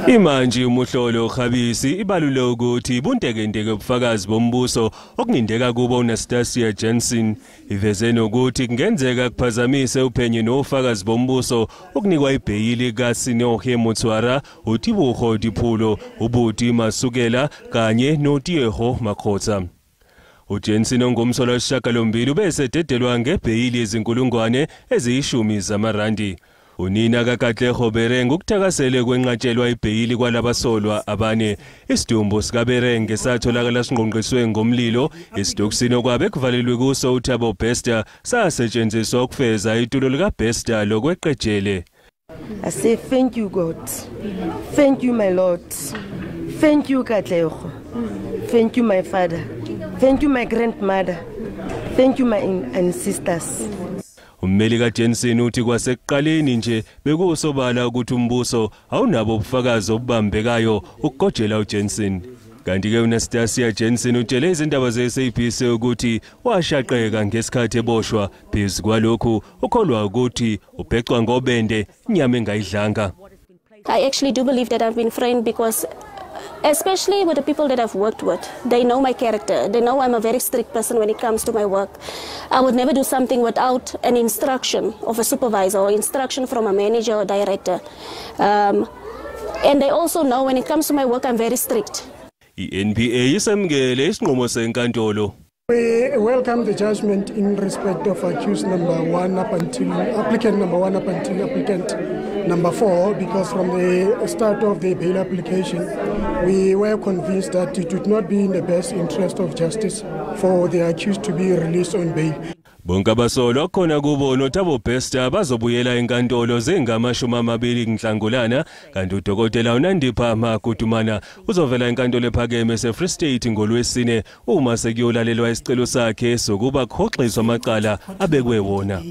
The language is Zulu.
Imantshi uMuhlolo Khabisi ibalule ukuthi buntekenteke ubufakazi bombuso okungindeka kubo uNastasia Jansen. Iveze nokuthi kungenzeka kuphazamise uphenyo nofakazi bombuso ukunikwa ibheyili kaSinohe Motshwara, uTibuho Diphulo, uButi Masukela kanye noTieho Makhotsa. UJensen ongumsolwa wesishiyagalombili ubesededelwa ngebheyili yezinkulungwane eziyi-10 zamarandi. Unina kaKatlego Bereng ukuthakasele kwenqatshelwa ibheyili kwalabasolwa abane. Isidumbu sikaBereng satholakala singqongqiswe ngomlilo esitokisini okwabe kuvalelwe kuso uThabo Bester sasetshenziswa ukufeza itulo likaBester lokweqejele. I say thank you God. Thank you my Lord. Thank you Katlego. Thank you my father. Thank you my grandmother. Thank you my ancestors. Ummeli kaJensen uthi kwasekuqaleni nje bekusobala ukuthi umbuso awunabo ubufakazi obubambekayo ukugojela uJensen. Kanti ke uNastasia Jansen utshele izindaba ze-SABC ukuthi washaqeka ngesikhathi eboshwa. Phezu kwalokhu ukholwa ukuthi ubhecwa ngobende inyama engayidlanga. I actually do believe that I've been framed because especially with the people that I've worked with, they know my character. They know I'm a very strict person when it comes to my work. I would never do something without an instruction of a supervisor or instruction from a manager or director. And they also know when it comes to my work, I'm very strict. I-NPA isemukele isinqumo senkantolo. We welcome the judgment in respect of accused number 1 up until applicant number 1 up until applicant number 4, because from the start of the bail application, we were convinced that it would not be in the best interest of justice for the accused to be released on bail. Bonke abasolwa khona kubo noThabo Bester bazobuyela enkantolo zingama-20 Nhlangulana, kanti udokotela uNandipha Magudumana uzovela enkantolo ephakeme eseFree State ngolwesine uma sekuyolalelwa isicelo sakhe sokuba kuhoxiswa amacala abekwe wona.